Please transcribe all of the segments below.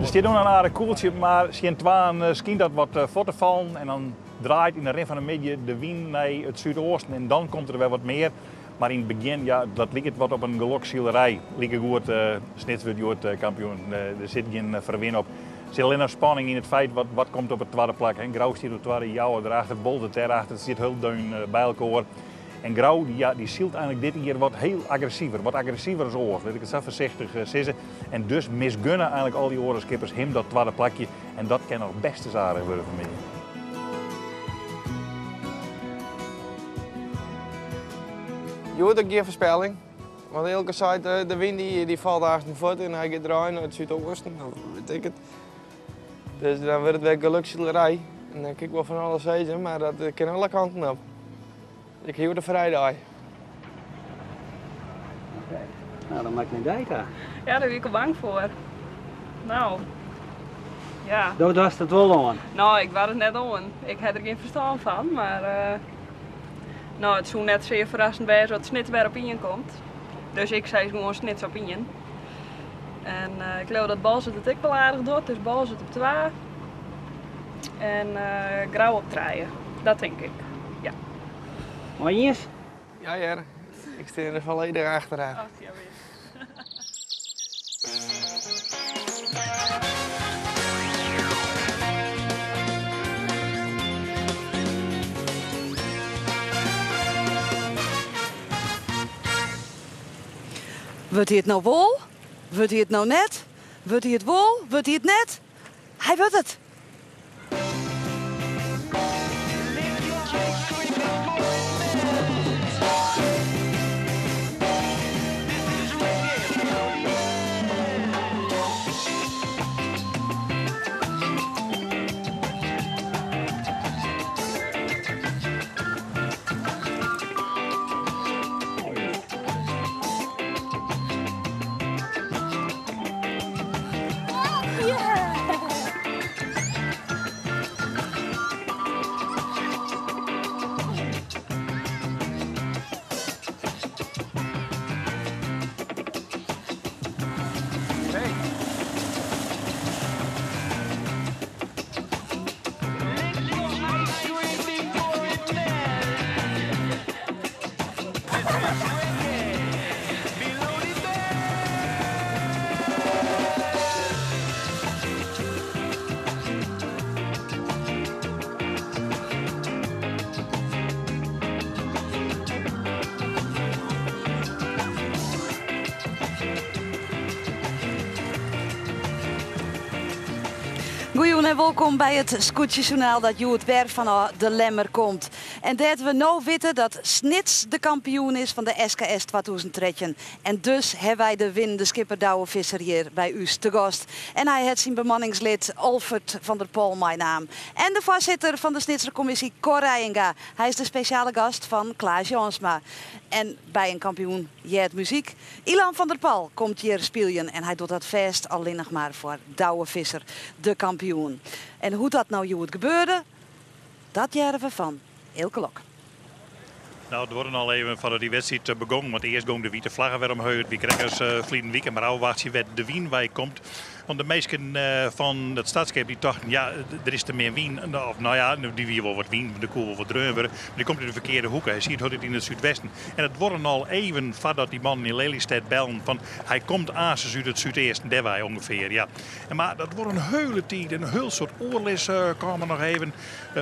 Der stiet no in aardich koeltsje, mar tsjin twaen skynt dat wat fuort te fallen. En dan draait yn de rin fan de middei de wyn nei it súdeasten en dan komt der wer wat mear. Mar yn it begjin, ja, dat liket wat op in geloksilerij. Likegoed, Snits wurdt hjoed kampioen. Der sit gjin ferwin op. Der sit allinnich spanning yn it feit wat, wat komt op it twadde plak. Grou stiet op twadde, Jouwer derachter, Boalsert dêrachter. It stiet hiel deun by elkoar. En Grou, ja, dy sylt eigenlik dit jier wat hiel agressiver. Wat agressiver as oars, lit ik it sa foarsichtich sizze. En dus misgunne eigenlik al dy oare skippers him dat twadde plakje. En dat kin noch bêst ris aardich wurde fanmiddei. Hjoed ek gjin foarspelling. Want Eelke seit de wyn dy falt aansten fuort en hy giet draaien nei it súdoasten, of wit ik it. Dus dan wurdt it wer geluksilerij. En dan kin ik wol fan alles sizze, mar dat kin alle kanten op. Ik hie hjoed in frije dei. Oké, nou dan moat ik nei dy ta. Ja, dêr wie ik al bang foar. No, ja. Do doarst it wol oan? No, ik doar it net oan. Ik ha der gjin ferstân fan, mar no, it soe net sear ferrassend wêze as Snits wer op ien komt. Dus ik sis gewoan Snits op ien. En ik leau dat Boalsert it ek wol aardich docht, dus Boalsert op twa. En Grou op trije. Dat tink ik, ja. Mei iens? Ja hear, ik stean der folledich achter har. Och, ja wis. Wurdt hy it no wol? Wurdt hy it no net? Wurdt hy it wol? Wurdt hy it net? Hy wurdt it! Goejûn en wolkom by it Skûtsjesjoernaal dat hjoed wer fanôf De Lemmer komt. En dêr't we no witte dat Snits de kampioen is fan de SKS 2013. En dus hawwe wy de winnende skipper Douwe Visser hjir by ús te gast. En hy hat syn bemanningslid Olfert van der Pol meinaam. En de foarsitter fan de Snitser kommisje Cor Reijenga. Hy is de spesjale gast fan Klaas Jansma. En by in kampioen heart muzyk. Ilan van der Pal komt hjir spyljen en hy docht dat fêst allinnich mar foar Douwe Visser, de kampioen. En hoe't dat no hjoed gebeurde, dat hearre we fan Eelke Lok. Nou, it duorre al even foardat dy wedstriid begong, want earst gong de wite flagge wer omheech. It wie krekt as ferleden wike, mar ôfwachtsje wêr't de wyn wei komt. Want de minsken fan it startskip dy tochten, ja, der is te min wyn. Of no ja, dy wie wol wat wyn, der koe wol wat dreaun wurde, mar dy komt út de ferkearde hoeke. Hy siet hieltyd yn it súdwesten. En it duorre al even foardat dy mannen yn Lelystêd bellen fan hy komt aansens út it súdeasten, dêrwei ûngefear, ja. En mar dat duorre in heule tiid en in hiel soad oerlis kaam der noch even.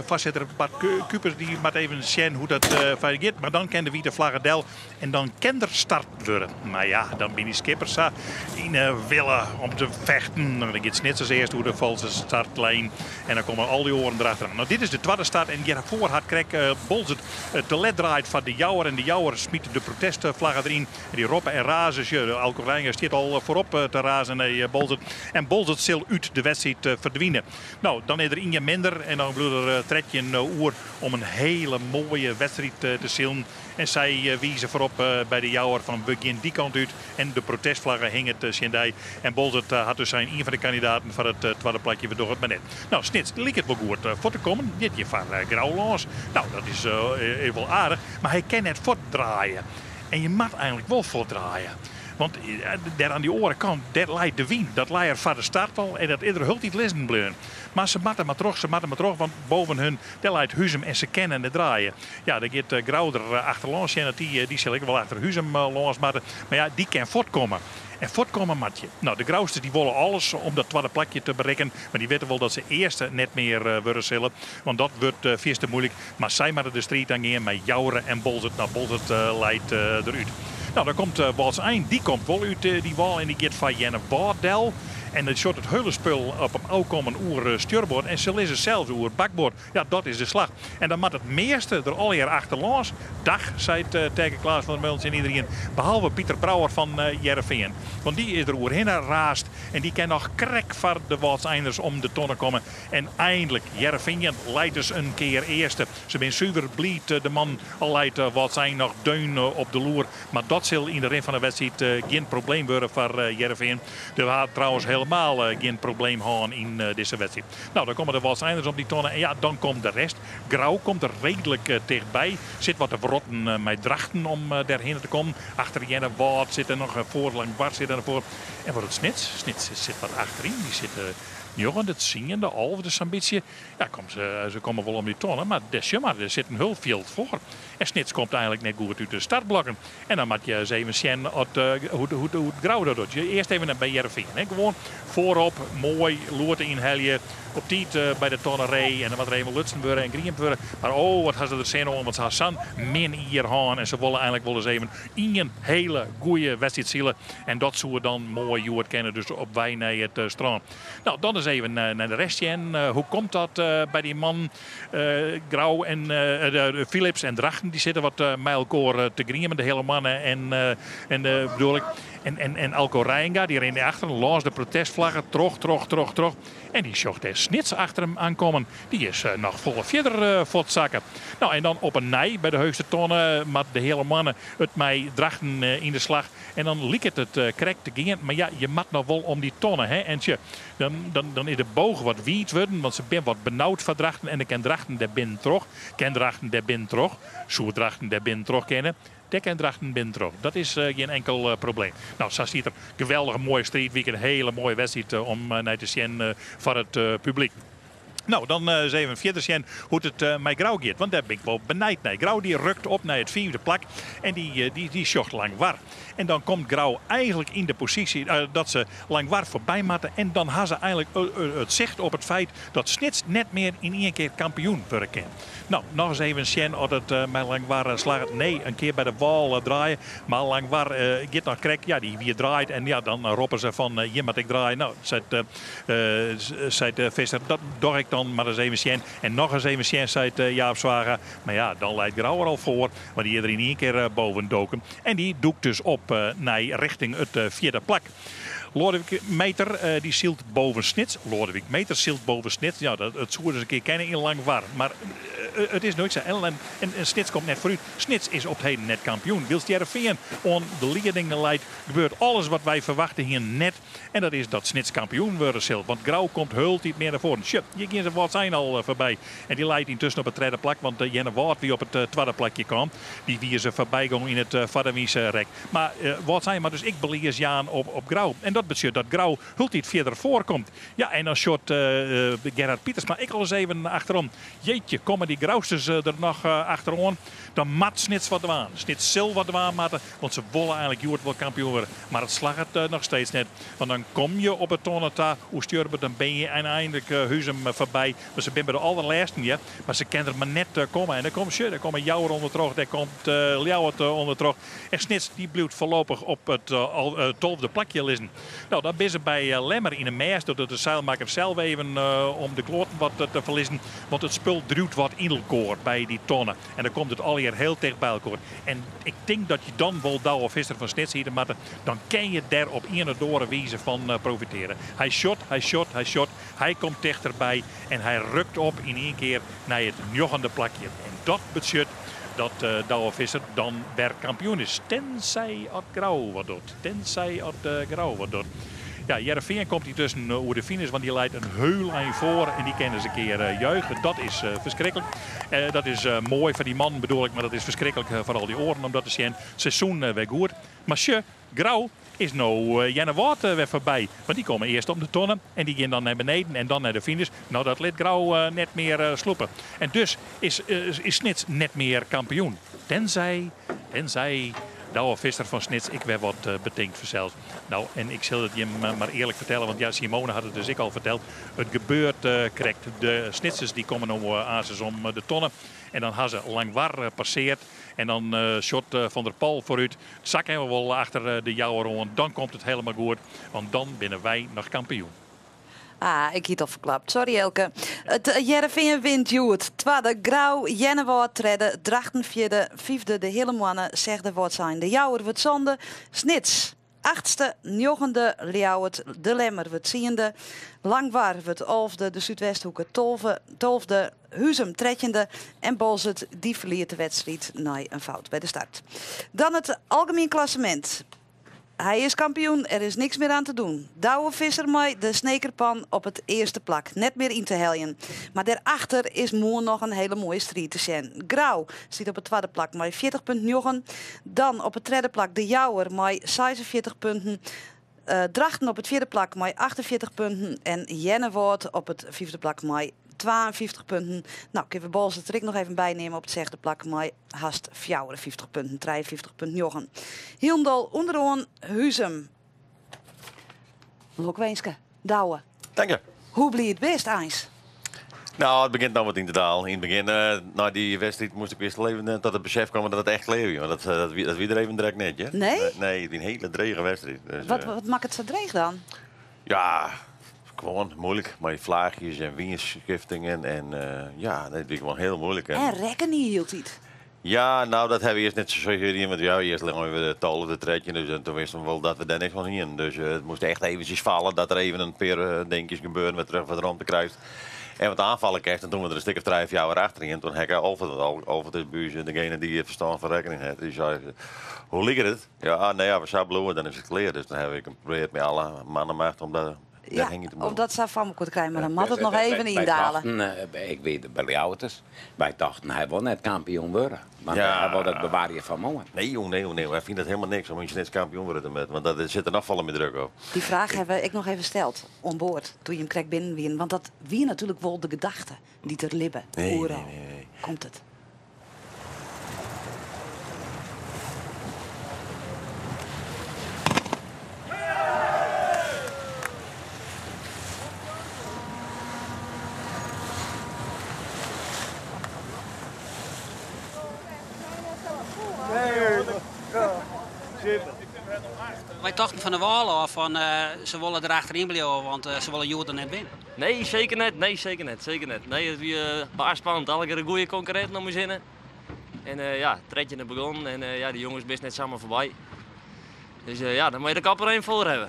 Foarsitter Bart Kupers dy moat even sjen hoe't dat fierder giet. Mar dan kin de wite flagge del en dan kin der start wurde. Mar ja, dan binne dy skippers sa yn 'e wille om te fechten. Dan giet Snits as earste oer de falske startlijn en dan komme al dy oaren derachteroan. No, dit is de twadde start en hjirfoar hat krekt Boalsert te let draaid foar de Jouwer. En de Jouwer smyt de protestflagge deryn. En dy roppe en raze. Sjoch, Alco Reijenga stiet al foarop te razen nei Boalsert. En Boalsert sil út de wedstriid ferdwine. No, dan is der ien minder en dan bliuwt der 13 oer om in hiele moaie wedstriid te silen. En sy wize foarop by de Jouwer fan we gean dy kant út. En de protestflagge hinget tsjin dy. En Boalsert hat dus sein ien fan de kandidaten foar it twadde plakje, we dogge it mar net. No, Snits liket wol goed fuort te kommen. Dit hjir foar Grou lâns. No, dat is wol aardich, mar hy kin net fuortdraaie. En je moat eigenlik wol fuortdraaie. Want dêr oan dy oare kant, dêr leit de wyn. Dat lei er foar de start al en dat is der hieltyd lizzen bleaun. Mar se moatte mar troch, se moatte mar troch, want boven hun dêr leit Huzum en se kinne net draaie. Ja, dêr giet Grou der achterlâns sjen, dat dy, dy sil ek wol achter Huzum lâns moatte. Mar ja, dy kin fuortkomme. En fuortkomme moat je. No, de Grousters dy wolle alles om dat twadde plakje te berikken, mar dy witte wol dat se earste net mear wurde sille, want dat wurdt fierste muoilik. Mar sy moatte de striid oangean mei Joure en Boalsert. No, Boalsert leit derút. No, dan komt Wâldsein. Dy komt wol út dy wâl en dy giet foar Earnewâld del. En dan sjocht it hiele spul op him ôfkommen oer stjurboard en se lizze sels oer bakboard. Ja, dat is de slach. En dan moat it measte der allegear achterlâns. Dag, seit Taeke Klaas van der Meulen tsjin iderien, behalve Pieter Brouwer fan Hearrenfean. Want dy is der oerhinne raasd en dy kin noch krekt foar de Wâldseiners om de tonne komme. En eindlik, Hearrenfean leit dus in kear earste. Se binne suver bliid, de man, al leit Wâldsein noch deun op de loer. Mar dat sil yn de rin fan de wedstriid gjin probleem wurde foar Hearrenfean. Der hat trouwens helemaal gjin probleem hân yn dizze wedstriid. No, dan komme de Wâldseiners om dy tonne en ja, dan komt de rest. Grou komt der reedlik tichtby. Sit wat te wrotten mei Drachten om dêrhinne te kommen. Achter Earnewâld sit der noch foar, Langwar sit der foar. En wat it Snits? Snits sit wat achteryn. Dy sitte njoggende, tsiende, alfde sa'n bytsje. Ja, kom, se komme wol om dy tonne, mar dêr sjoch mar, der sit in hiel fjild foar. En Snits komt eigenlik net goed út de startblokken. En dan moat je ris even sjen at, hoe, hoe, hoe it Grou dat docht. Earst even by Hearrenfean. Hè. Gewoan foarop, moai, loerte ynhelje. Op tiid by de tonne ree. En dan moat der even lutsen wurde en griemd wurde. Mar oh, wat ha se der sin oan, want se ha sa'n min jier hân. En se wolle eigenlik wol ris even ien hele goede wedstriid sile. En dat soe dan moai hjoed kinne, dus op wei nei it strân. No, dan ris even nei de rest sjen. Hoe komt dat by dy mannen? Grou en Philips en Drachten dy sitte wat mei elkoar te griemen, de hele moanne en, en bedoel ik. En, en, en Alco Reijenga dy rint achter lâns de protestflagge troch, troch, troch, troch. En dy sjocht dêr Snits achter him oankommen. Dy is noch folle fierder fuortsakke. No, en dan op 'e nij by de heechste tonne moat de hele moanne it mei Drachten yn de slach. En dan liket it krekt te gean. Mar ja, je moat noch wol om dy tonne. Hè? En tsje, dan, dan, dan is de boog wat wiid wurden, want se binne wat benaud foar Drachten. En dan kin Drachten dêr binnen troch. Kin Drachten dêr binnen troch? Soe Drachten dêr binnen troch kinne? Dêr kin Drachten binnen troch. Dat is gjin enkel probleem. No, sa stiet der geweldige moaie striid. Wie in hiele moaie wedstriid om nei te sjen foar it publyk. No, dan ris even fierder sjen hoe't it mei Grou giet. Want dêr bin ik wol benijd nei. Grou dy rukt op nei it fiifde plak en dy, dy, dy sjocht Langwar. En dan komt Grou eigenlik yn de posysje dat se Langwar foarby moatte. En dan ha se eigenlik it sicht op it feit dat Snits net mear yn ien kear kampioen wurde kin. No, noch ris even sjen oft it mei Langwar slagget. Nee, in kear by de wâl draaie. Mar Langwar giet noch krekt. Ja, dy wie draaid en ja, dan roppe se fan hjir moat ik draaie. No, seit, seit Visser, dat doch ik dan mar ris even sjen. En noch ris even sjen, seit Jaap Zwaga. Mar ja, dan leit Grou er al foar, want dy is der yn ien kear boven doken. En dy dûkt dus op nei richting it fjirde plak. Loadewyk Meeter dy sylt boven Snits. Loadewyk Meeter sylt boven Snits. Ja, dat, it soe dus in kear kinne yn Langwar. Mar it is noait sa. En, en, en Snits komt net foarút. Snits is op 't heden net kampioen. Wylst Hearrenfean oan de lieding leit, gebeurt alles wat wy ferwachte hiene net. En dat is dat Snits kampioen wurde sil. Want Grou komt hieltyd mear nei foaren. Sjoch, hjir gean se Wâldsein al foarby. En dy leit yntusken op it tredde plak, want Earnewâld wie op it twadde plakje kaam. Dy wie se foarbygong yn it foarderwynse rek. Mar Wâldsein moat dus ek belies jaan op, op Grou. En dat betsjut dat Grou hieltyd fierder foarkomt. Ja, en dan sjocht Gerard Pietersma ek al ris even achterom. Jeetje, komme dy Grousters der noch achteroan? Dan moat Snits wat dwaan. Snits sil wat dwaan moatte, want se wolle eigenlik hjoed wol kampioen wurde. Mar it slagget noch steeds net. Want dan kom je op 'e tonne ta oer stjurboard, dan bin je einlik Huzum foarby. Mar se binne by de alderlêsten, ja. Mar se kinne der mar net komme. En dan komt, sjoch, dêr komme Jouwer ûndertroch, dêr komt Ljouwert ûndertroch. En Snits dy bliuwt foarlopich op it tolfde plakje lizzen. No, dan binne se by Lemmer yn 'e mêst. Dat docht de seilmakker sels even om de kloaten wat te ferlizzen. Want it spul driuwt wat yn elkoar by dy tonne. En dan komt it allegear hiel ticht by elkoar. En ik tink dat je dan wol Douwe Visser fan Snits hiete moatte. Dan kin je dêr op ien of oare wize fan profitearje. Hy sjocht, hy sjocht, hy sjocht. Hy komt tichterby en hy rukt op yn ien kear nei it njoggende plakje. En dat betsjut dat Douwe Visser dan wer kampioen is. Tenzij at Grou wat docht. Tenzij at Grou wat docht. Ja, Hearrenfean komt yntusken oer de finish, want dy leit in heul ein foar en dy kinne ris in kear juiche. Dat is ferskriklik. Dat is moai foar dy mannen bedoel ik, mar dat is ferskriklik foar al dy oaren om dat te sjen. Seizoen wer goed. Mar sjoch, Grou is no Earnewâld wer foarby. Want dy komme earst om de tonne en dy gean dan nei beneden en dan nei de finish. No, dat lit Grou net mear slûpe. En dus is Snits net mear kampioen. Tenzij, tenzij Douwe Visser fan Snits ek wer wat betinkt fansels. No, en ik sil it jim mar earlik fertelle, want ja, Simone hat it dus ek al ferteld. It gebeurt krekt. De Snitsers dy komme no aansens om de tonne en dan ha se Langwar passeard. En dan sjocht Van der Pal foarút. Sa kinne we wol achter de Jouwer oan. Dan komt it helemaal goed, want dan binne wy noch kampioen. Ah, ik hie it al ferklapt. Sorry Elke. It Hearrenfean wint hjoed. Twadde Grou, Earnewâld tredde, Drachten fjirde, fyfde de Healemoanne, sechde Wâldsein, de Jouwer wurdt sânde, Snits achtste, njoggende Ljouwert, de Lemmer wurdt tsiende, Langwar wurdt alfde, de Súdwesthoeke tolfde, Huzum trettjinde en Boalsert dy ferliet de wedstriid nei in fout by de start. Dan it algemien klassemint. Hy is kampioen, der is niks mear aan te doen. Douwe Visser mei de Snekerpan op it earste plak, net mear yn te heljen. Mar dêrachter is moarn noch in hele moaie striid te sjen. Grou stiet op it twadde plak mei 40,9. Dan op it tredde plak De Jouwer mei 46 punten. Drachten op it fjirde plak mei 48 punten en Earnewâld op it fyfde plak mei 52 punten. No, kinne we Boalsert der ek noch even by nimme op it sechde plak mei hast 54 punten, 53,9. Hielendal ûnderoan Huzum. Lokwinske, Douwe. Dank je. Hoe bliid bist eins? No, it begjint no wat yn te dalen. Yn it begjin, nei dy wedstriid, moast ik earst even tot it besef komme dat it echt klear wie. Want dat wie der even direkt net, hear. Nee? Nee, it wie in hiele drege wedstriid. Dus, Wat makket it sa dreech dan? Ja, gewoan moeilik. Mei flaachjes en wynskiftingen en ja, nee, it wie gewoan hiel moeilik. En rekkenje hieltyd. Ja, no, dat hawwe we earst net sa sear dien, want ja, earst leinen we de tolfde, trettjinde, dus toen wisten we wol dat we dêr niks fan hienen. Dus it moast echt eventsjes falle dat der even in pear dinkjes gebeurden wêrtroch wat romte krijst en wat aanfalle kinst. En toen we der in stik of trije, fjouwer achter hienen, toen ha ik Alfred, want Alfred is by ús degene dy't it ferstân fan rekkening hat. Dy sei, hoe liket it? Ja, nee, as we sa bliuwe, dan is it klear. Dus dan ha ik probearre mei alle man en macht om dat Ja, om dat sa foar mekoar te krijen, mar dan moat it noch even yndale. Ik wie by Ljouwerters. Wy tochten hy wol net kampioen wurde, want hy wol dat bewarje foar moarn. Nee jong, nee jong, nee. Hy fynt it helemaal niks om yn Snits kampioen wurde te moatten, want dat sit der noch folle mear druk op. Dy fraach hawwe we ek noch even steld oan board toen jim krekt binnen wienen, want dat wie natuerlik wol de gedachte dy't der libbe oeral. Komt it? Wy tochten fan de wâl ôf fan se wolle der achteryn bliuwe, want se wolle hjoed noch net winne. Nee, seker net. Nee, seker net. Seker net. Nee, it wie bar spannend. Allegear goede konkurrinten om ús hinne. En ja, trettjinde begûn en ja, dy jonges bist net samar foarby. Dus ja, dan moatte je de kop der even foar hawwe.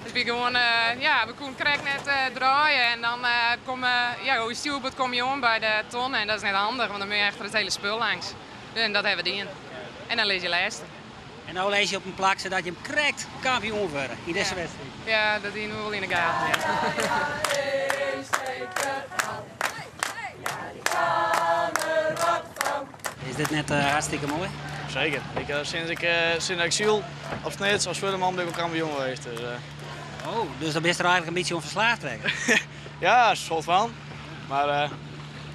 It wie gewoan, ja, we koene krekt net draaie en dan kom, ja, oer je stjoerboard kom je oan by de tonne en dat is net handich, want dan moatte je achter it hiele spul langs. En dat hawwe we dien. En dan lis je lêste. En no lizze je op in plak sadat je krekt kampioen wurde yn dizze wedstriid. Ja, dat hiene we wol yn de gaten. Is dit net hartstikke moai? Seker. Ik, sinds ik, sinds ik syl op Snits as swimman bin ik al kampioen west. Dus, Oh, dus dan bist der eigenlik in bytsje oan ferslaafd rekke? Ja, soart fan. Mar uh,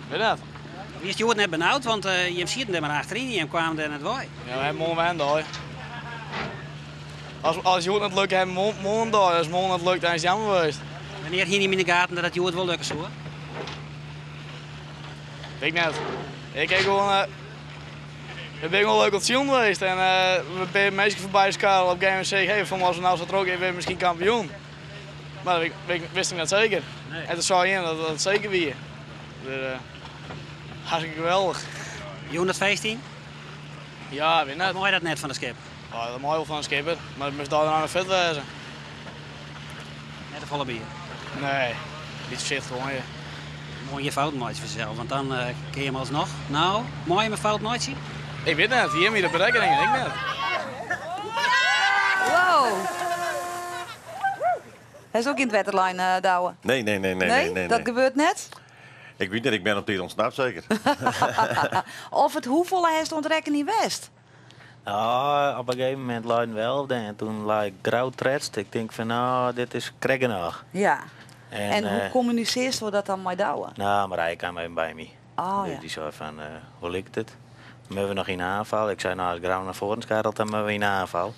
wit net. Wiest hjoed net benaud, want uh, jim sieten der mar achteryn en jim kwamen der net wei. Ja, we hawwe moarn wer in dei. As, as hjoed net lukt, hawwe we moarn in dei. As moarn net lukt, dan is it jammer west. Wannear hiene jim yn de gaten dat it hjoed wol lukke soe? Wit ik net. Ik ha gewoan, uh, we binne gewoan leuk oan it silen west en uh, we binne minsken foarby skarrele op een gegeven moment sei ik, hey, fan as we no sa trochgean, binne we miskien kampioen. Mar dat wist ik net seker. En toen sei ien dat it seker wie. Dus, uh, hartstikke geweldich. Jûn dat feest yn? Ja, wit net. Mei dat net fan de skipper? Ja, dat mei wol fan de skipper, mar it moast dêrnei noch fit wêze. Net te folle bier? Nee, in bytsje foarsichtich oan, ja. Moai gjin fouten meitsje fansels, want dan kinne je him alsnoch. No, mei je him in fout meitsje? Ik wit net, jim de berekkeningen, ik net. Wow! Hy is ook yn it wetter lein, Douwe? Nee, nee, nee, nee, nee, nee. Dat gebeurt net? Ik wit net, ik ben op tiid ûntsnapt seker. Of it hoefolle hast oan it rekken yn west? Nou, op een gegeven moment leiden we elfde en toen lei ik Grou tredst. Ik tink fan, nou, dit is krekt genôch. Ja. En, en hoe kommunisearrest dat dan mei Douwe? Nou, Marije kaam even by my. Oh, dus ja. Dy sei fan, hoe liket it? Moatte we noch yn de oanfal? Ik sei, nou, as Grou nei foaren skarrelt, dan moatte we yn de oanfal.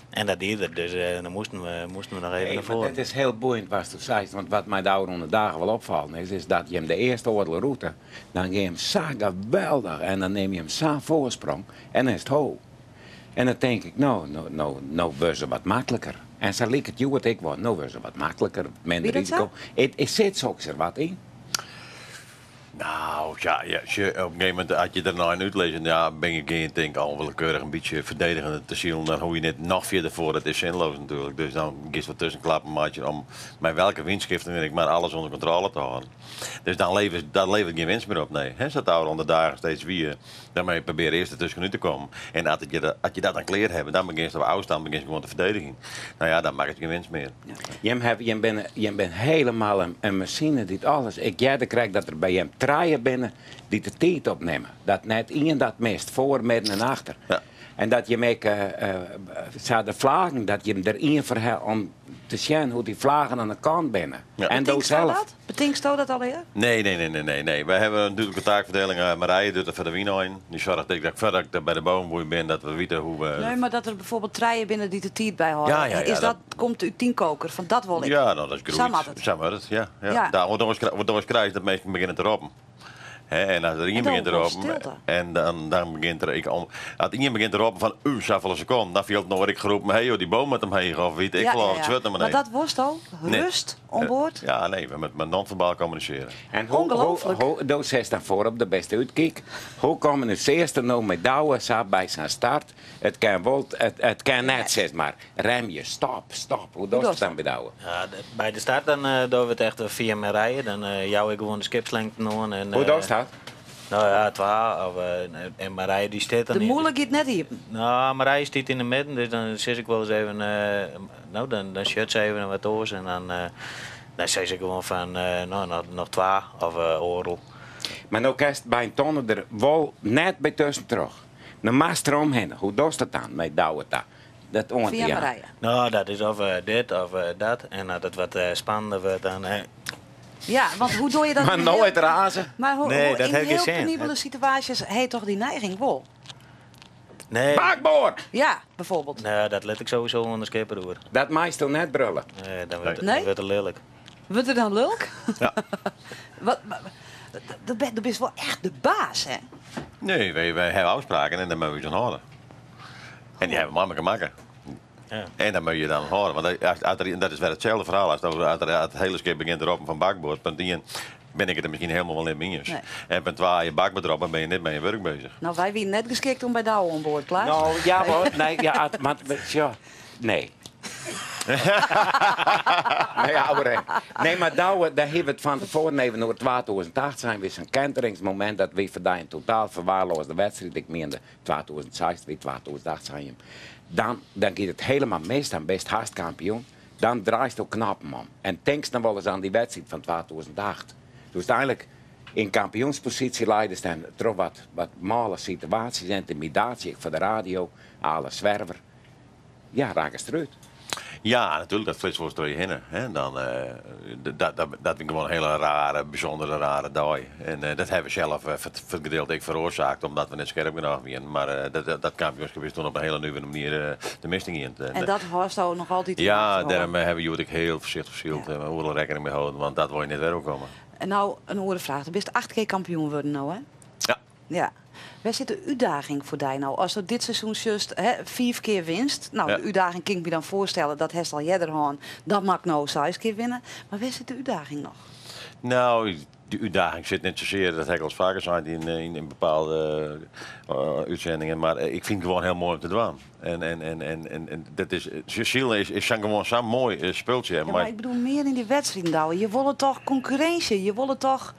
En dat die er, dus dan moasten we noch even Hey, nei mar foaren. dat is hiel boeiend watsto seist, want wat my de ôfrûne dagen wol opfallen is, is dat jim de earste oardel rûte, dan gean jim sa geweldich en dan nimme jim sa'n foarsprong en dan is it ho. En dan tink ik, no, no, no, no wurde se wat makliker. En sa liket hjoed ek wol, no wurde se wat makliker, minder Wie dat sa? risiko. It, it sit soks der wat yn. Nou, ja, ja, sjoch, op in gegeven momint, as je der nei útlizzen, ja, bin ik gean tink al willekeurig in bytsje ferdedigende te silen, dan hoech je net noch fierder foar, dat is sinloos natuerlik. Dus dan giest wat tuskenklappen meitsjen om mei welke wynskifting dan ek mar alles ûnder kontrôle te hâlden. Dus dan levert, dat levert gjin winst mear op, nee. He, sa't de ôfrûne dagen steeds wie, dan moat je probearje earst der tuskenút te kommen. En as je, as je dat dan klear hawwe, dan begjinst op ôfstân begjinst gewoan te ferdedigjen. Nou ja, dan makket it gjin winst mear. Jim hawwe, jim binne, jim binne helemaal in, in masine dy't alles. Ik hearde krekt dat der by jim trije binne dy't de tiid opnimme. Dat net ien dat mist, foar, midden en achter. Ja. En dat jim ek sa de flaggen, dat jim der ien foar ha om te sjen hoe't dy flaggen oan de kant binne. Ja. En do Betinksto sels. dat? Betinksto dat allegear? Nee, nee, nee, nee, nee, nee. Wy hawwe in dúdlike taakferdieling. Marije docht it foar de wynein. Dy soarget ek dat ik foardat ik by de bovenboei bin, dat we witte hoe we. Nee, mar dat der bijvoorbeeld trije binne dy't de tiid byhâlde. Ja, ja, ja, Is dat, komt út dyn koker, fan dat wol ik. Ja, no, dat is Sa groeid. moat it. Sa moat it, ja. Ja. Ja. Daar, want oars krijst dat minsken begjinne te roppen. Hè, en as der ien En dan begjint te wol roppen, stilte. en dan, dan begjint der ek om, as ien begjint te roppen fan, safolle sekonden, dan fielt in oar ek geroepen, hey joh, dy boom moat omheech, of wit ik Ja, wol, ja, of it ja. swurd naar Maar beneden. dat wolsto? Nee. Rust oan board? Ja, nee, we moatte met non-verbaal kommunisearje. En hoe, hoe, Ongelooflijk. hoe, do seist dan foar op de bêste útkyk. Hoe kommunisearrest no mei Douwe sa by sa'n start? It kin wol, it, it kin net, sis mar. Remje, stop, stop. Hoe dochst dochst it dan by Douwe? Ja, by de start dan dogge we it echt fia Marije. Dan jou ik gewoan de skipslingten oan. En, Hoe dochst dat? Nou ja, twa. Of, en Marije dy stiet dan De yn- mûle giet net iepen. Nou, Marije stiet yn de midden, dus dan sis ik wolris even, no, dan, dan sjocht se even wat oars en dan, dan sis ik gewoan fan, no, noch, noch twa of oardel. Mar no kinst by in tonne der wol net by tuskentroch. Dan moatst der omhinne. Hoe dochst dat dan mei Douwe ta? Dat oan te Fia jaan. Marije. Nou, dat is of dit of dat. En as it wat spannender wurdt, dan. Ja, want hoe doe je dat Mar in noait heel- raze. Maar hoe, Nee, hoe- dat in heeft geen heel zin. penibele situaties heeft toch die neiging wel? Nee, Bakboord! Ja, bijvoorbeeld. nee, dat lit ik sowieso oan de skipper oer. Dat meist net brullen. Nee, dan wurdt Nee? dan wurdt it lilk. Wurdt er dan lulk? Ja. Wat, maar- dat ben, dat bist wol echt de baas, hè? Nee, wy hawwe ôfspraken en dêr moatte we ús oan hâlde. En dy hawwe we mei elkoar makke. Ja. En dan moat je dan hâlde. Want as, as der, dat is wer itselde ferhaal. As, as, as it hiele skip begjint te roppen fan bakboard, punt ien, bin ik it der miskien hielendal wol net mei iens. Nee. En punt twa, je bakboard erop, dan binne je net mei je wurk beuzich. Nou, wy wiene net geskikt om by Douwe oan board, Klaas. Nou, ja hoor. Nee, ja, mar, ja, nee. Nee, ouwe. Nee, mar Douwe, dêr hawwe we it fan tefoaren even oer 2008 sein wie sa'n kenteringsmomint dat wie foar dy in totaal ferwaarloasde wedstriid. Ik miende 2006, wie 2008 sein jim. Dan, dan giet it hielendal mis, dan bist hast kampioen. Dan draaisto knappen om. En tinkst dan wolris oan dy wedstriid fan 2008. Dus úteinlik yn kampioensposysje leidest en troch wat, wat mâle situaasjes, yntimidaasje, ek foar de radio, Ale Zwerver. Ja, rakkest derút. Ja, natuerlik, dat flitst wolris troch je hinne. Hè. Dan, dat, dat, dat wie gewoan in hiele rare, bysûndere rare dei. En dat hawwe we sels foar it ek feroarsake, omdat we net skerp genôch wiene. Mar dat, dat kampioenskip is doe op in hiele nuvere manier de mist yn gien. En dat hâldsto noch altyd yn Ja, achterholle. dêrom hawwe we hjoed ek hiel foarsichtich syld en oeral rekkening mei hâlden, want dat wol je net wer oerkomme. En no in oare fraach. Do bist 8 kear kampioen wurden no, hè? Ja. Ja. Wêr sit de útdaging foar dy no? Asto dit seizoen sjochst, hè, 5 kear winst. Nou, Ja. de útdaging kin ik my dan foarstelle, dat hast al earder hân. Dan moat ik no 6 kear winne. Mar wêr sit de útdaging noch? Nou, de útdaging sit net sasear, dat ha ik alris faker sein yn bepaalde útsendingen, mar ik fyn it gewoan hiel moai om te dwaan. En dat is, silen is sa'n gewoan sa'n moai spultsje. Ja, mar ik bedoel mear yn dy wedstriden, Douwe. Je wolle toch konkurrinsje, je wolle toch...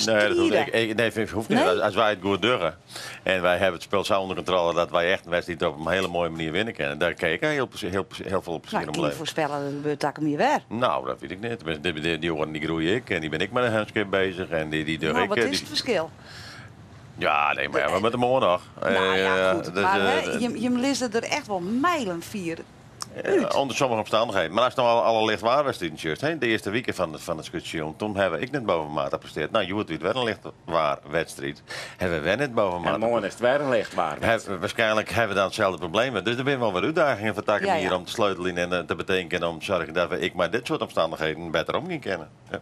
Nee, dat hoecht, ik, ik, nee, hoecht niet. Nee? As wy it goed dogge en wy hawwe it spul sa ûnder kontrôle dat wy echt in wedstriid op in hiele moaie manier winne kinne, dêr kin ik hiel, hiel, hiel folle Nou, plezier ik om kin je beleven. foarspelle, dat gebeurt takom jier wer. Nou, dat wit ik net. Die, die, die oaren die groeie ik en dy bin ek mei de Hânskip beuzich en dy, dy doch Nou, ik. wat eh, is die- it ferskil? Ja, nee, mar ja, we moatte moarn noch. Nou ja, Eh, goed. dus, Maar eh, hè, jim lizze der echt wol mijlen fier út. Onder sommige omstandigheden. Maar as no al, alle lichtwaarwedstriden sjochst, hè, de earste wike fan, fan it skûtsjesilen, doe hawwe wy ek net bovenmaat geprestearre. Nou, hjoed wie it wer in lichtwaarwedstriid. Hawwe wy wer net bovenmaat. En moarn is it wer in lichtwaarwedstriid. Waarskynlik hawwe we dan itselde probleem. Dus der binne wol wer útdagingen foar takom Ja, ja. jier om te sleuteljen en eh, te betinken en om te soargjen dat we ek mei dit soart omstannichheden better omgean kinne. Ja.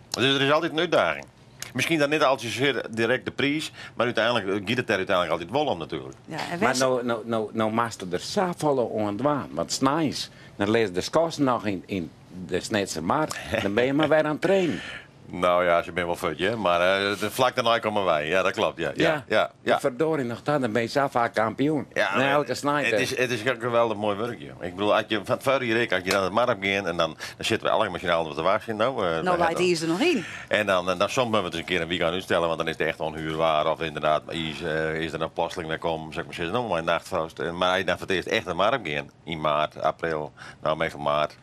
Dus der is altyd in útdaging. Miskien dan net altyd sear direkt de priis, mar úteinlik giet it dêr úteinlik altyd wol om natuerlik. Ja, en Mar Wes- no, no, no, no moatst der safolle oan dwaan. Want sneins, dan lizze de skossen noch yn, yn de Snitsermar. Dan binne je mar wer oan it trainen. Nou ja, se binne wol fuort, ja. Mar eh, de flak dêrnei komme wy. Ja, dat kloppet. Ja, ja, ja, ja. Ferdorie noch ta, dan binne je sa faak kampioen. Ja, Nee, mar elke snein. It is in geweldich moai wurk, joh. Ik bedoel, as je fan foarich jier ek, as je dan it mar op gean en dan, dan sitte we allegear mei syn allen te wachtsjen. Nou, eh, Nou we leit hebben- de iis der noch yn. En dan soms moatte we it ris in kear in wykein útstelle, want dan is it echt ûnhuerwaar. Of ynderdaad, iis eh, is der noch plotseling wer kommen, sil ik mar sizze. No, mei nachtfroast. Eh, Mar as je dan foar it earst echt de mar op gean, yn maart, april, nou meastal maart.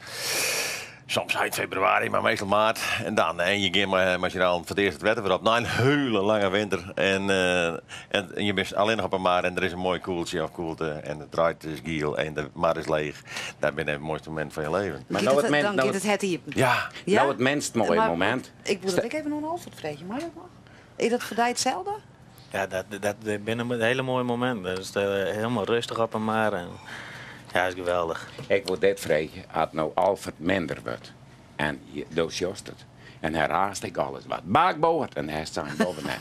Soms ein febrewaris, mar meastal maart. En dan, en je gean mei syn allen foar it earst it wetter wer op. Nei in hiele lange winter. En, eh, en je bist allinnich op 'e mar en der is in moai koeltsje of koelte. En it reid is giel en de mar is leech. Dat binne de moaiste mominten fan je leven. Mar Giet no it- it men- dan no giet it- it hert iepen. Ja, Ja? No it minst moaie Maar momint. Ik wol dat ek even oan Alfred freegje, mei dat noch? Is dat foar dy itselde? Ja, dat binne hiele moaie mominten. Dat is eh, hielendal rêstich op 'e mar. En, ja, is geweldich. Ik wol dit freegje, as no Alfred minder wurdt en je, do sjochst it en hy raast ek alles wat bakboard en hy staat bovenop.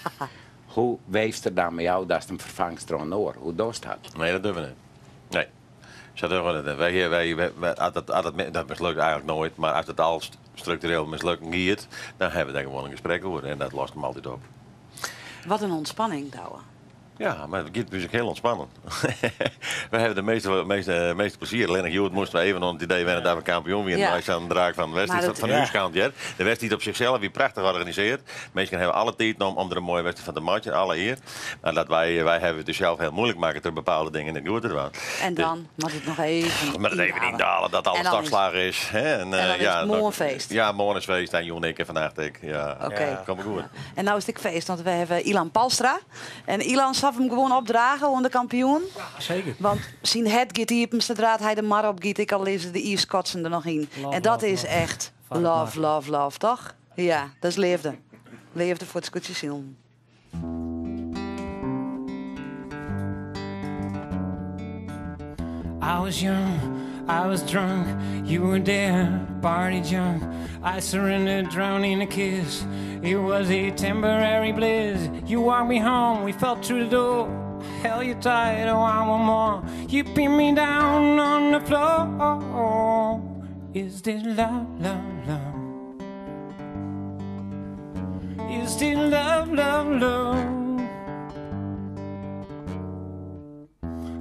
Hoe weefst er dan mei jou datst him ferfangst troch in oar? Hoe dochst dat? Nee, dat dogge we net. Nee. Sa dogge we net. Wy, wy, wy, wy- as dat, as dat, dat mislukt eigentlik noait, mar as it al struktureel mislukken giet, dan hawwe we dêr gewoan in gesprek oer en dat lost him altyd op. Wat in ûntspanning, Douwe. Ja, mar it giet dus ek hiel ûntspannen. We hawwe de measte, measte, measte plezier. Allinnich hjoed moasten we even oan it idee wenne dat we kampioen wiene. Ja. Mei sa'n draak fan de wedstriid Maar dat- fan ús kant. Ja. De wedstriid op sichsels wie prachtich organisearre. Minsken hawwe alle tiid om, om der in moaie wedstriid fan te meitsjen, alle ear. Mar dat wy, wy hawwe it dus sels hiel muoilik makke troch bepaalde dingen net goed te dwaan. En dan moat it noch even Mar it even yndale. yndale, dat alles En dan toch is- slagge is. Hè? En, En dan eh, is ja, it moarn feest. Ja, moarn is feest en jûn ek en fannacht ek. Ja, Oké. Komt goed. En no is it ek feest, want we hawwe Ilan Palstra. En Ilan sil him gewoan opdrage oan de kampioen. Seker. Want syn hert giet iepen sadree't hy de mar op giet. Ek al lizze de iiskotsen der noch yn. Love, En dat love, is love. echt Vaart love, maar. love, love, toch? Ja, dat is leafde. Leafde foar it skûtsjesilen. I was young, I was drunk, you were there, party junk. I surrendered, drowned in a kiss. It was a temporary bliss. You walked me home, we fell through the door. Held you tight, oh, I want more. You pinned me down on the floor. Is this love, love, love? Is this love, love, love?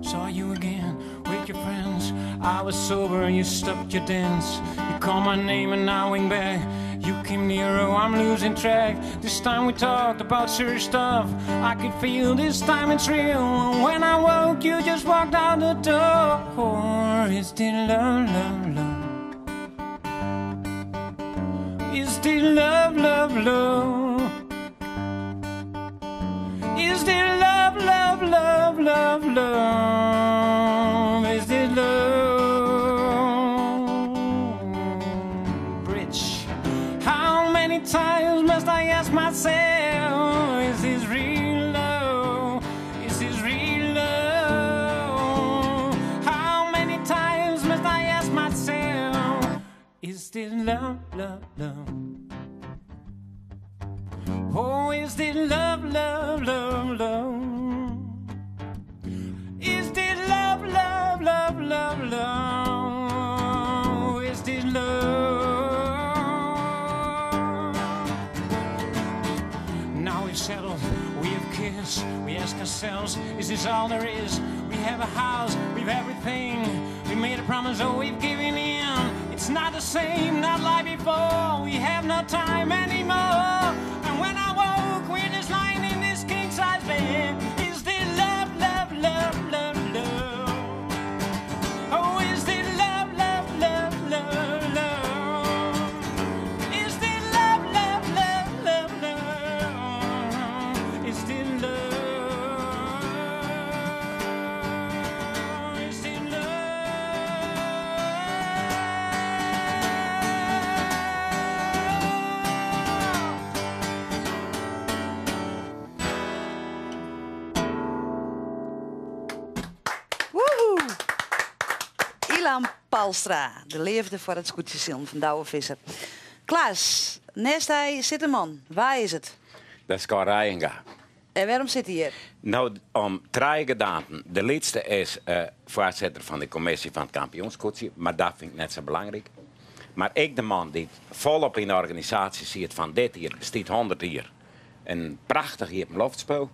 Saw you again with your friends. I was sober and you stopped your dance. You called my name and I went back. You came nearer, oh, I'm losing track. This time we talked about serious stuff. I could feel this time it's real. When I woke, you just walked out the door. Is this love, love, love? Is this love, love, love? Is this love, love, love, love, love? Is this love? Bridge. How many times must I ask myself? Is this real love? Is this real love? How many times must I ask myself? Is this love, love, love? Oh, is this love, love, love, love? Is this love, love, love, love, love? Is this love? Now we've settled, we have kissed, we ask ourselves, is this all there is? We have a house, we've everything. We made a promise, oh, we've given in. It's not the same, not like before. We have no time anymore. And when I woke, Palstra. De leafde foar it skûtsjesilen fan Douwe Visser. Klaas, nêst dy sit in man. Wa is it? Dat is Cor Reijenga. En wêrom sit hy hjir? No, om trije gedaanten. De lytste is foarsitter fan de kommisje fan it kampioensskûtsje, mar dat fyn ik net sa belangryk. Mar ek de man dy't folop yn de organisaasje siet fan dit jier, bestiet 100 jier. In prachtich iepenloftspul.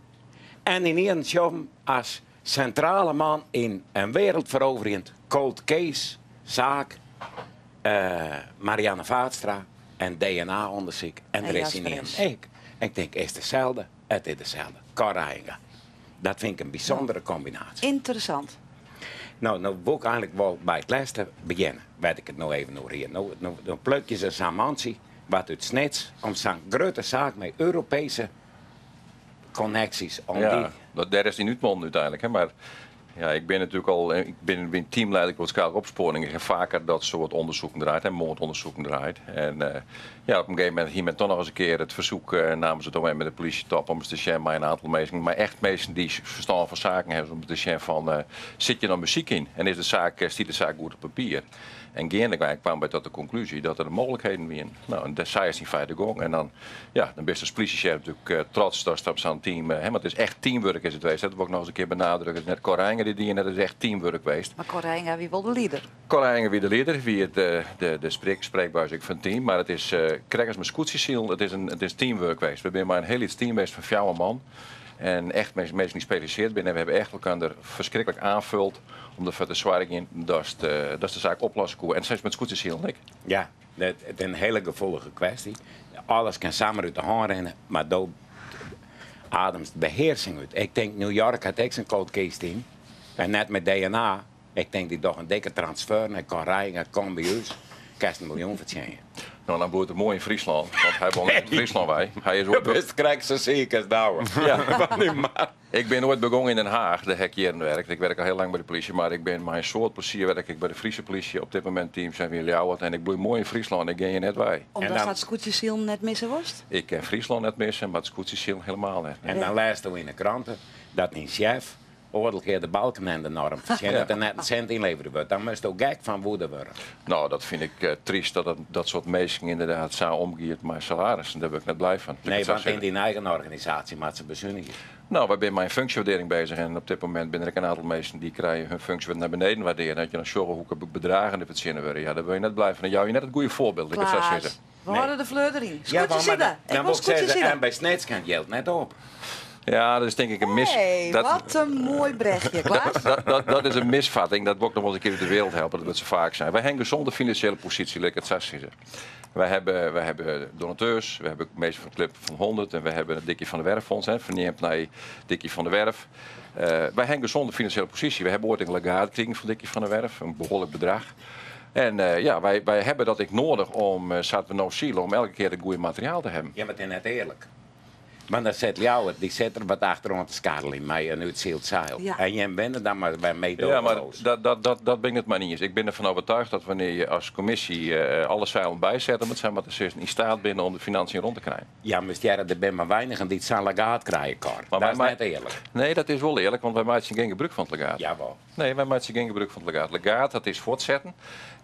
En ynienen sjoch as sintrale man yn in wereldferoverjend cold case saak Marianne Vaatstra en DNA-ûndersyk. En der is ynienen ek. Ik tink, is deselde? It is deselde. Cor Reijenga. Dat fyn ik in bysûndere kombinaasje. Ynteressant. No, no wol ik eigenlik wol by it lêste begjinne, wêr't ik it no even oer hie. No, no, no plukje se sa'n mantsje wat út Snits om sa'n grutte saak mei Europeeske konneksjes om Ja, dy. dat, dêr is it yn útmûne úteinlik. Hè. Mar ja, ik bin natuerlik al, ik bin, bin teamleider grutskalige opspoaring. Ik ha faker dat soart ûndersoeken draaid, hè, moardûndersoeken draaid. En eh, ja, op in gegeven momint hie men toch noch ris in kear it fersoek eh, namens it OM en de polysjetop om ris te sjen mei in oantal minsken, mei echt minsken dy't ferstân fan saken hawwe, om te sjen fan eh, sit hjir noch muzyk yn en is de saak, stiet de saak goed op papier. En geandewei kamen wy tot de konklúzje dat der mooglikheden wienen. No, en sa is it yn feite gong. En dan, ja, dan bist as plysjesjef natuerlik eh, trots datst op sa'n team, eh, hè, want it is echt teamwurk is it west. Dat wol ik noch ris in kear benadrukke. It is net Cor Reijenga dy't dien hat, it is echt teamwurk west. Mar Cor Reijenga wie wol de lieder. Cor Reijenga wie de lieder, wie it, eh, de, de sprek, spreekbuis ek fan it team. Mar it is uh, krekt as mei skûtsjesilen, it is, in, it is teamwurk west. We binne mei in hiel lyts team west fan fjouwer man. En echt minsken dy't spesjalisearre binne. En we hawwe echt elkoar ferskriklik oanfolle om derfoar te soargjen dat dat de saak oplosse koe. En sa is it mei it skûtsjesilen ek. Ja, it is in hiele gefoelige kwestje. Alles kin samar út de hân rinne, mar do ademst behearsing út. Ik tink New York hat ek sa'n cold case team. En net mei DNA. Ik tink dy dogge in dikke transfer nei Cor Reijenga, kom by ús, kinst in miljoen fertsjinje. No, dan bliuwt er moai yn Fryslân, want hy wol net út Fryslân wei. Hy is oait Bist krekt sa siik as Douwe. Ja. Ik bin oait begûn yn Den Haach, dêr ha ik jierren werkt. Ik werk al hiel lang by de polysje, mar ik bin mei in soad plezier werk ik by de Fryske polysje. Op dit momint team zijn we yn Ljouwert en ik bliuw moai yn Fryslân, ik gean hjir net wei. Omdat dat skûtsjesilen net misse wolst? Ik kin Fryslân net misse, mar it skûtsjesilen helemaal net. En dan lêsto yn 'e krante dat dyn sjef oardel kear de Balkenende-norm fertsjinnet en net in sint ynlevere wurdt. Dan moatsto gek fan woede wurde. No, dat fyn ik tryst dat dat soart minsken ynderdaad sa omgiet mei salarissen. Dêr wurd ik net blij fan. Nee, want yn dyn eigen organisaasje moat se besunigje. No, wy binne mei in funksjewaardearring beuzich en op dit momint binne der ek in oantal minsken dy krije hun funksje wat nei beneden waardearre. En as je dan sjogge hoekke bedragen der fertsjinne wurde, ja, dêr wurde je net blij fan. Dan jouwe je net it goede foarbyld, lit ik it sa Klaas, sizze. we hâlde de fleur deryn. Ja, Skûtsje maar sile. Ik dan wol wol ik skûtsje sizze, sile. en by Snits kin it jild net op. Ja, dat is tink ik in mis. Hey, dat, wat in moai brechje, Klaas. dat, dat, dat is in misvatting. Dat wol ik noch wolris in kear út de wereld helpe. Dat wurdt sa faak sein. Wy ha in gezonde finansjele posysje, lit ik it sa sizze. Wy hawwe, wy hawwe donateurs, we hawwe minsken fan de Club van 100 en we hawwe it Dicky van der Werf Fonds, hè, ferneamd nei Dicky van der Werf. Uh, wy hawwe in gezonde finansjele posysje. We hawwe oait in legaat krigen fan Dicky van der Werf, in behoarlik bedrach. En uh, ja, wy, wy hawwe dat ek nedich om, uh, sa't we no sile, om elke kear it goede materiaal te hawwen. Ja, mar it is net earlik. Want dan sit Ljouwert, dy sit der wat achteroan te skarreljen mei in útsyld seil. Ja. En jim binne dan mar wer Ja, mar meedogenloos. dat, dat, dat, dat bin ik it mei iens. Ik bin derfan oertsjûge dat wannear't je as kommisje eh, alle seilen bysette, om it sa mar te sizzen, yn steat binne om de financiën rûn te krijen. Ja, mar hearre, der binne mar weinigen dy't sa'n legaat krije, Cor. Maar Dat wy is mei- net earlik. Nee, dat is wol earlik, want wy meitsje gjin gebrûk fan it legaat. Jawol. Nee, wy meitsje gjin gebrûk fan it legaat. Legaat dat is fuortsetten.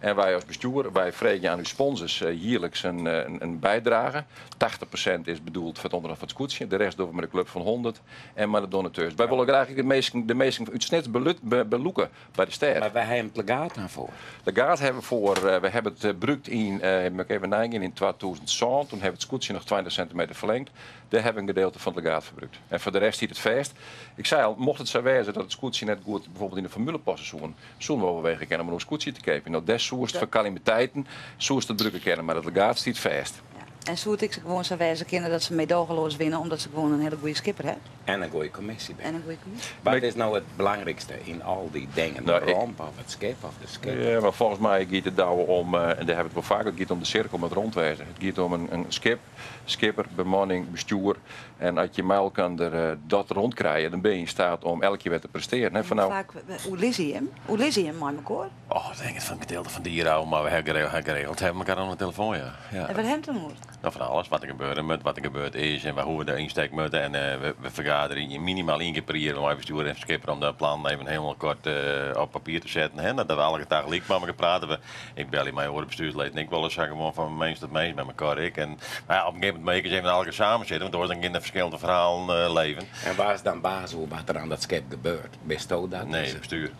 En wy as bestjoer, wy freegje oan ús sponsors eh, jierliks in, eh, in, in bydrage. 80% is bedoeld foar it ûnderhâld fan it skûtsje. De rest dogge we mei de Club van 100 en mei de donateurs. Wy wolle graach ek de minsken, de minsken út Snits belut, be, belûke by de stêd. Mar wêr ha jim it legaat dan foar? Legaat hawwe we foar, eh, we hawwe it brûkt yn, eh, moat ik even neigean, yn 2007. Doe hawwe we it skûtsje noch 20 sintimeter ferlingd. Dêr hawwe we in gedeelte fan it legaat ferbrûkt. En foar de rest stiet it fêst. Ik sei al, mocht it sa wêze dat it skûtsje net goed byfoarbyld yn de formule passe soe, soene we overwege kinne om in oar skûtsje te keapjen. No, dêr soest foar kalamiteiten soest it brûke kinne, mar it legaat stiet fêst. En soe it ek gewoan sa wêze kinne dat se medogeloas winne omdat se gewoan in hiele goede skipper hawwe? En in goede kommisje binne. En in goede kommisje. Wat is no it belangrykste yn al dy dingen? De No, ik- romp of it skip of de skipper? Ja, mar folgens my giet it Douwe om, eh, en dêr hawwe we it wol faker, it giet om de sirkel moat rûn wêze. It giet om in, in skip, skipper, bemanning, bestjoer. En as je mei elkoar eh, dat rûn krije, dan binne je yn steat om elke kear wer te prestearjen. Hè. Fan no, Faak oerlizze jim? Oerlizze jim mei mekoar? Oh, ik tink it fan gedeelte fan dy jier ôf, mar we hawwe geregeld, geregeld hawwe elkoar oan de telefoan, ja. ja. En wêr ha jim it dan oer? No, fan alles, wat der gebeure moat, wat der gebeurd is en hoe we der ynstekke moatte. En we fergaderje minimaal ien kear per jier mei bestjoer en skipper om de plannen even hielendal koart op papier te setten. Hè, dat we allegear tagelyk mei elkoar prate. We, ik belje mei oare bestuursleden ek wolris sa gewoan fan mins tot mins, mei elkoar ek. En, mar ja, op in gegeven momint moat je ek ris even allegear samen sitte, want oars dan gean de ferskillende ferhalen leven. En wa is dan baas oer wat der oan dat skip gebeurt? Bisto dat? Nee, it bestjoer.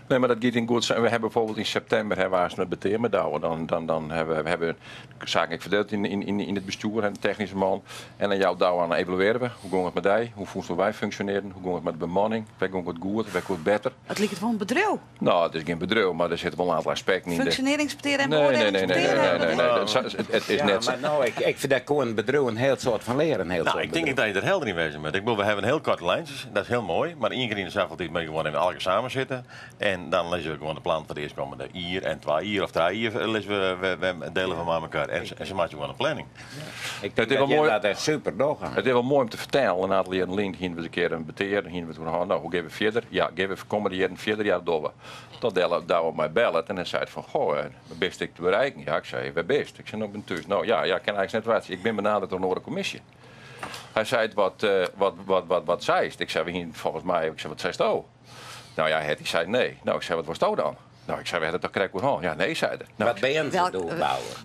Nee, mar dat giet yn goed. We hawwe bijvoorbeeld yn septimber hawwe we in petear mei Douwe. Dan hawwe we hawwe saken ek ferdield yn it bestjoer en de technyske man. En dan jout Douwe oan, evaluearje we. Hoe gong it mei dy? Hoe fûnst wy funksjonearren? Hoe gong it mei de bemanning? Wêr gong it goed? Wêr koe it better? It liket wol in bedriuw. No, it is gjin bedriuw, mar der sitte wol in oantal aspekten yn. Funksjonearringspetear en beoardielingspetear? Nee, nee, nee, nee. It is net sa. Ja, mar no, ik fyn dêr koe in bedriuw in hiel soad fan leare. In hiel No, soad ik tink ek dat je der helder yn wêze moatte. Ik bedoel, we hawwe in hiel koarte lijntsjes, dat is hiel moai, mar ien kear yn de safolle tiid moat je gewoan even allegear samen sitte. En dan lizze we gewoan de plannen foar de earstkommende jier en 2 jier of 3 jier lizze we, we dele we mei elkoar. En se meitsje gewoan in planning. Ik tink dat jim dat echt super dogge. It is wol moai om te fertellen, in oantal jierren lyn hiene we ris in kear in petear, hiene we it oer hân, no, hoe gean we fierder? Ja, gean we kommende jierren fierder? Ja, dat dogge we. Tot Douwe Douwe my bellet en hy seit fan, goh, wêr bist ik te bereiken? Ja, ik sei, wêr bist? Ik sei, no, ik bin thús. No, ja, ja, ik kin eins net wachtsje. Ik bin benaderd troch in oare kommisje. Hy seit, wat, wat, wat, wat, wat seist? Ik sei, we hiene folgens my, ik sei, wat seisto? No ja, Hetty sei nee. No, ik sei, wat wolsto dan? No, ik sei, we hawwe it toch krekt oer hân? Ja, nee, sei er. No, Wat beaen se doe, Douwe?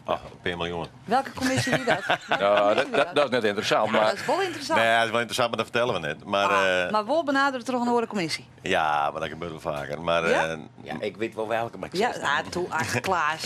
Oh, in pear miljoen. Welke kommisje wie dat? Ja, dat is net ynteressant, mar... Dat is wol ynteressant. Nee, dat is wol ynteressant, mar dat fertelle we net. Mar, ah, mar wol benadere troch in oare kommisje? Ja, mar dat gebeurt wol faker. Mar, Ja? Ja, ik wit wol welke, mar ik Ja, sis it ah, net. toe, ach, Klaas.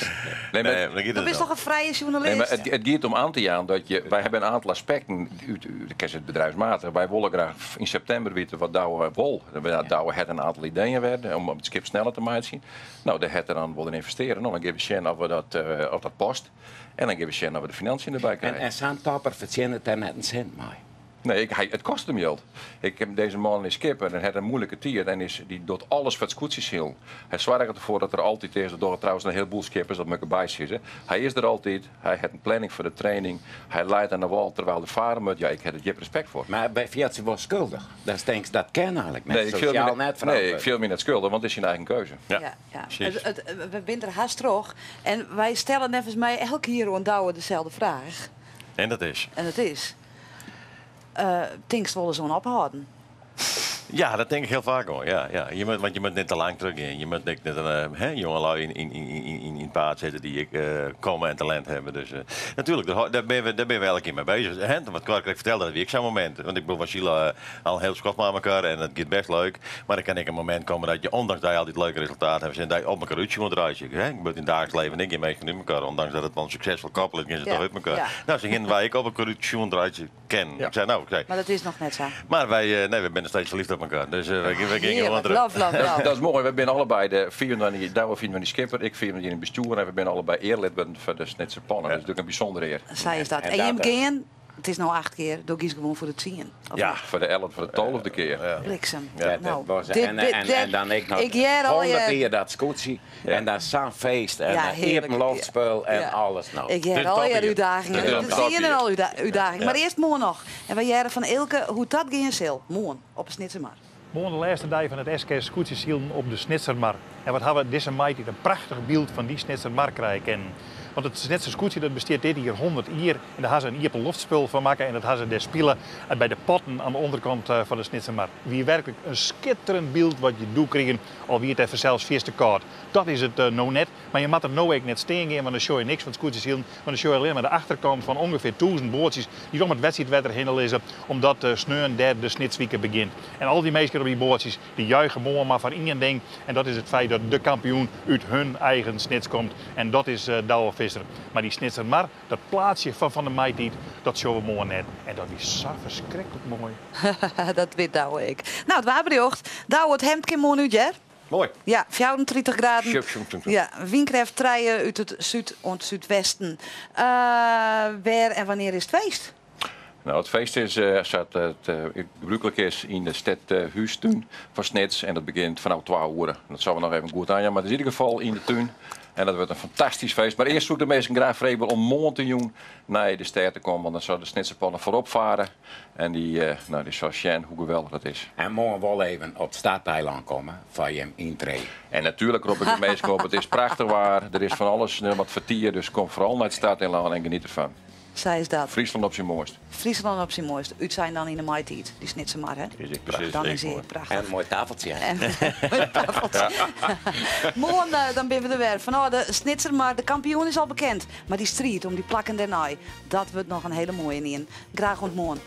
Nee, mar Nee, maar dan giet Do it bist al. toch in frije sjoernalist? Nee, mar it giet om oan te jaan dat je, wy hawwe in oantal aspekten, út, út, ik it bedrijfsmatig, wy wolle graach yn septimber witte wat Douwe wol. Douwe hat in oantal ideeën wer om it skip sneller te meitsjen. No, dêr hat er dan wol yn ynvestearre. No, dan gean we sjen of we dat, of dat past. En dan gean we sjen of we de financiën derby En, krije. en sa'n topper fertsjinnet dêr net in sint mei. Nee, ik, hy, it kostet him jild. Ik, dizze man is skipper en hat in muoilike tiid en is, dy docht alles foar it skûtsjesilen. Hy soarget derfoar dat er altyd is. Dat dogge trouwens in hielboel skippers, dat moat ik derby sizze. Hy is der altyd, hy hat in planning foar de training, hy leit oan de wâl terwyl er faren moat. Ja, ik ha der djip respekt foar. Mar by fielt se wol skuldich. Dan tinkst, dat kin eigenlik net. Nee, ik fiel my Sosjaal net, net nee, ik ferantwurdlik. fiel my net skuldich, want it is syn eigen keuze. Ja, Ja, ja. precies. We binne der hast troch. En wy stelle neffens my elk jier oan Douwe deselde fraach. En dat is? En dat is, tinkst wolris oan ophâlden? Ja, dat tink ik hiel faak oan. Ja, ja. Je moat, want je moat net te lang trochgean. Je moat ek net in, hè, jongelui yn it paad sette dy't ek komme en talint hawwe. Dus natuerlik, dêr binne we, dêr binne we elke kear mei beuzich. Hè, wat Cor krekt fertelde, dat wie ek sa'n momint. Want ik bedoel, wy sile al in hiel skoft mei elkoar en it giet bêst leuk. Mar der kin ek in momint komme dat je, ûndanks dat je altyd leuke resultaten hawwe, dat je op elkoar útsjoen reitsje. Hè, gebeurt yn it daagliks leven ek, gean minsken út elkoar. Ûndanks dat it wol in suksesfol koppel is, gean se toch út elkoar. No, sa hiene wy ek op elkoar útsjoen reitsje kinnen. Ik sei, no, ik sei. Mar dat is noch net sa. Mar wy, nee, wy binne noch steeds ferliefd op elkoar. Dus wy gean gewoan Hearlik. terug. Love, love, love. Dat is moai. Wy binne allebei de 24, Douwe 24 skipper, ik 24 yn it bestjoer en wy binne allebei earelid wurden foar de Snitser Panne. Dat is natuerlik in bysûndere ear. Sa is dat. En En jim dat, eh, gean, it is no 8 kear, do giest gewoan foar de 10. Of Ja, net? foar de 11, foar de tolfde kear. Bliksem. Ja, dat Nou, was, dit, en, dit, en, dit, en dan ik noch ik hear al 100 je- jier dat skûtsje en dan sa'n feest en Ja, een hearlik. iepenloftspul en Ja. alles no. Ik hear Dit al top je hier. útdagingen. Dit is Het top is een en hier. al útdaging. Mar earst moarn noch. En wy hearre fan Eelke hoe't dat gean sil. Moarn op 'e Snitsermar. Moarn de lêste dei fan it SKS Skûtsjesilen op de Snitsermar. En wat hawwe we dizze maitiid in prachtich byld fan dy Snitsermar krije kinnen. Want it Snitser skûtsje dat bestiet dit jier 100 jier en dêr ha se in iepenloftspul fan makke en dat ha se dêr spile by de potten oan de ûnderkant fan de Snitsermar. Wie werklik in skitterend byld wat je doe krigen, al wie it dêr fansels fierste kâld. Dat is it no net, mar je moatte der no ek net stean gean, want dan sjoch je niks fan it skûtsjesilen, want dan sjoch je allinne mar de achterkant fan ûngefear 1000 boatsjes dy't om it wedstriidwetter hinne lizze, omdat sneon dêr de Snitswike begjint. En al dy minsken op dy boatsjes, dy juiche moarn mar foar ien ding en dat is it feit dat de kampioen út hun eigen Snits komt en dat is Douwe Visser. Mar dy Snitsermar, dat plaatsje fan fan de maitiid, dat sjogge we moarn net. En dat wie sa ferskriklik moai. Dat wit Douwe ek. No, it waarberjocht. Douwe, it hemd kin moarn út, hear. Moai. Ja, 34 graden. Sjup, sjup, sjup, sjup. Ja, wynkrêft 3 út it súd oant súdwesten. Wêr en wannear is it feest? No, it feest is, sa't it gebrûklik is, yn de stedhústún fan Snits. En dat begjint fanôf 2 oere. Dat sille we noch even goed oanjaan, mar it is yn ieder gefal yn de tún. En dat wurdt in fantastysk feest. Mar earst soe ik de minsken graach freegje om moarntejûn nei de stêd te kommen, want dan sil de Snitser Panne foarop fare. En dy, no, dy sil sjen hoe geweldich dat is. En moarn wol even op it Starteilân komme foar jim yntree. En natuerlik rop ik de minsken op, it is prachtich waar, der is fan alles wat fertier, dus kom foaral nei it Starteilân en geniet derfan. Sa is dat. Fryslân op syn moaist. Fryslân op syn moaist. Útsein dan yn de maitiid, dy Snitsermar, hè? Is ek prachtich. Dan is hy ek prachtich. En in moai tafeltsje. En in moai tafeltsje. Moarn dan binne we der wer. Fanôf de Snitsermar, de kampioen is al bekend. Mar dy striid om dy plakken dêrnei, dat wurdt noch in hiele moaie ien. Graach oant moarn.